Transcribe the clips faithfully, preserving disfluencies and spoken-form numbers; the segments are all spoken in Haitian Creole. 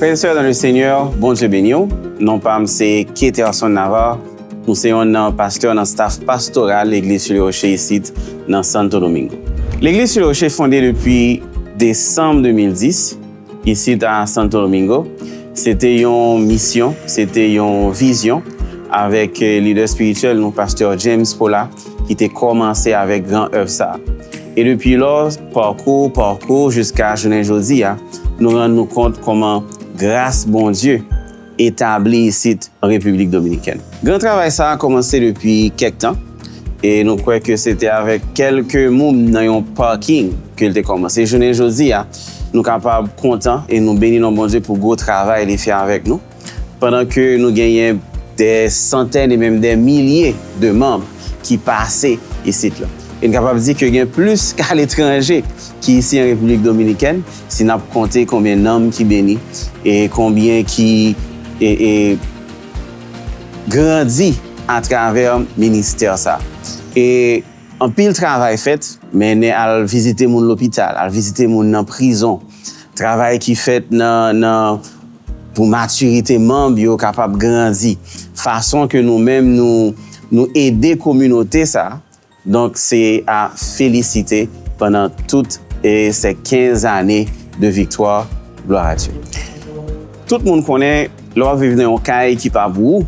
Frères et sœurs dans le Seigneur, Bondye beni w. Non pa m se Keterson Navarre. Nou se yonn nan pastè nan staff pastoral Legliz Sous le Rocher isit nan Santo Domingo. Legliz Sous le Rocher fonde depi desanm de mil dis isit a Santo Domingo. Se te yon misyon, se te yon vizyon avèk lidè espirityèl nou, pastè James Pola, ki te kòmanse avèk gran èv sa a. E depi lò, pakou, pakou, jiska jounen jodi a, nou rann nou kont kòman gras Bondye etabli isit an Repiblik Dominikèn. Gran travay sa a kòmanse depi kèk tan, e nou kwè ke se te avèk kèlke moun nan yon paking ke l te kòmanse. Jounen jodi a, nou kapab kontan e nou beni non Bondye pou gwo travay li fè avèk nou. Pandan ke nou genyen dè santèn e menm dè milye de manm ki pase isit la. E n kapab di ke gen plis k aletranje ki isi an Repiblik Dominikèn, si n ap konte konbyen nanm ki beni e konbyen ki e, e, grandi atravè ministè sa. E anpil travay fèt, mennen al vizite moun lopital, al vizite moun nan prizon, travay ki fèt nan, nan, pou matirite manm yo kapab grandi, fason ke nou menm nou, nou ede kominote sa. Donk, se a felisite pandan tout e se kenz ane de viktwa. Gloire à Dieu. Tout moun konnen, lè w ap viv nan yon kay ki pa pou ou,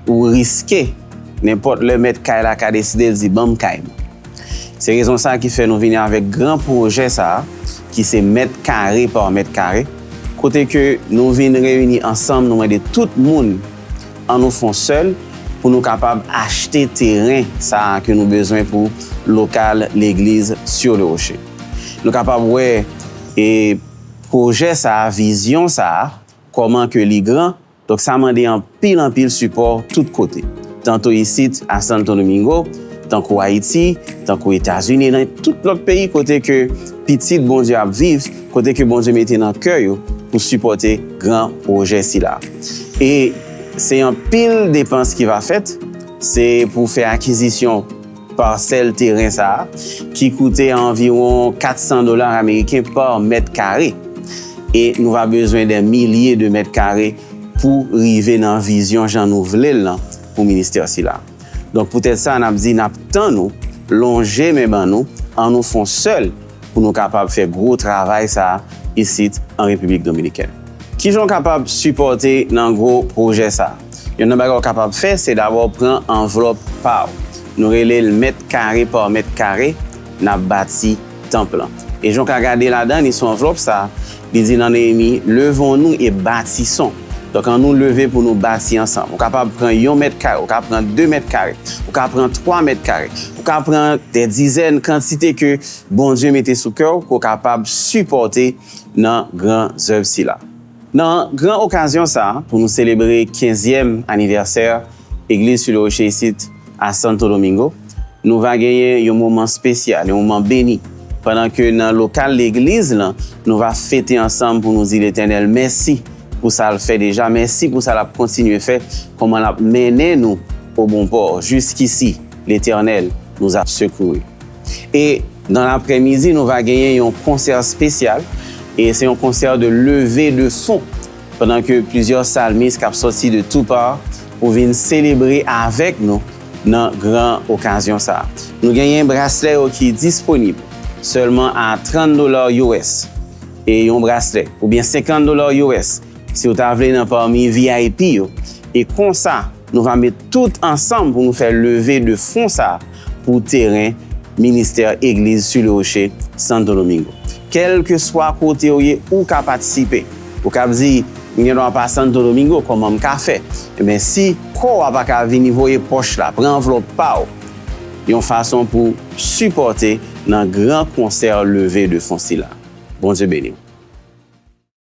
ou riske, nenpòt lè mèt kay la ka deside l di, "Ban m kay mwen." Se rezon sa ki fè nou vini avèk gran pwojè sa a, ki se mèt kare pa mèt kare, kote ke nou vin reyini ansanm, nou mande tout moun, ann nou fè yon sèl pou nou kapab achte teren sa a ke nou bezwen pou lokal legliz Sur le Rocher. Nou kapab wè, e, pwojè sa a, vizyon sa a, kòman ke li gran. Donk, sa mande anpil, anpil sipò tout kote. Tanto isit a Santo Domingo, tankou Ayiti, tankou Etazini, nan tout lòt peyi kote ke pitit Bondye ap viv, kote ke Bondye mete nan kè yo pou sipòte gran pwojè sila. E se anpil depans ki va fèt, se pou fè akizisyon pasèl teren sa a, ki koute anviwon kat san dola ameriken pa mèt kare. E nou va bezwen dè milye de mèt kare pou rive nan vizyon jan nou vle l lan pou ministè sila. Donk, poutèt sa, n ap di, n ap tann ou, lonje men ban nou, ann nou fè yon sèl pou nou kapab fè gwo travay sa a isit an Repiblik Dominikèn. Kijan w kapab sipòte nan gwo pwojè sa a? Youn nan bagay w kapab fè, se dabò pran anvlòp pa w. Nou rele l mèt kare pa mèt kare, n ap bati tanp lan. E jan w ka gade ladan li sou anvlòp sa a, li di nan Neyemi, "Levons-nous et bâtissons." Donk, ann nou leve pou nou bati ansanm. Ou kapab pran yon mèt kare, ou ka pran de mèt kare, ou ka pran twa mèt kare, ou ka pran dè dizèn kantite ke Bondye mete sou kè w, ke w kapab sipòte nan gran zèv sila. Nan gran okazyon sa a, pou nou selebre kenzyèm anivèsè Egliz Sur le Rocher isit a Santo Domingo, nou va genyen yon moman espesyal, yon moman beni, pandan ke nan lokal legliz lan, nou va fete ansanm pou nou di Letènèl mèsi pou sa l fè deja, mèsi pou sa l ap kontinye fè, kòman l ap mennen nou o bon pò. Jusqu'ici, l'Éternel nous a secourus. E nan laprèmidi, nou va genyen yon konsè espesyal, e se yon konsè de leve de fon, pandan ke plizyè salmis k ap sòti de tou pa pou vin selebre avèk nou nan gran okazyon sa a. Nou genyen braslè yo ki disponib sèlman a trant dola U S, e yon braslè, oubyen senkant dola U S, si w ta vle nan pami V I P yo. E konsa, nou va met tout ansanm pou nou fè leve de fon sa a pou teren ministè Egliz Sur le Rocher Santo Domingo. Kèlkeswa kote w ye, ou ka patisipe. Ou ka di, "M gen dwa pa Santo Domingo, kòman m ka fè?" Ebyen, si kò w pa ka vini voye pòch la, pran anvlòp pa w, yon fason pou sipòte nan gran konsè leve de fon sila. Bondye beni w.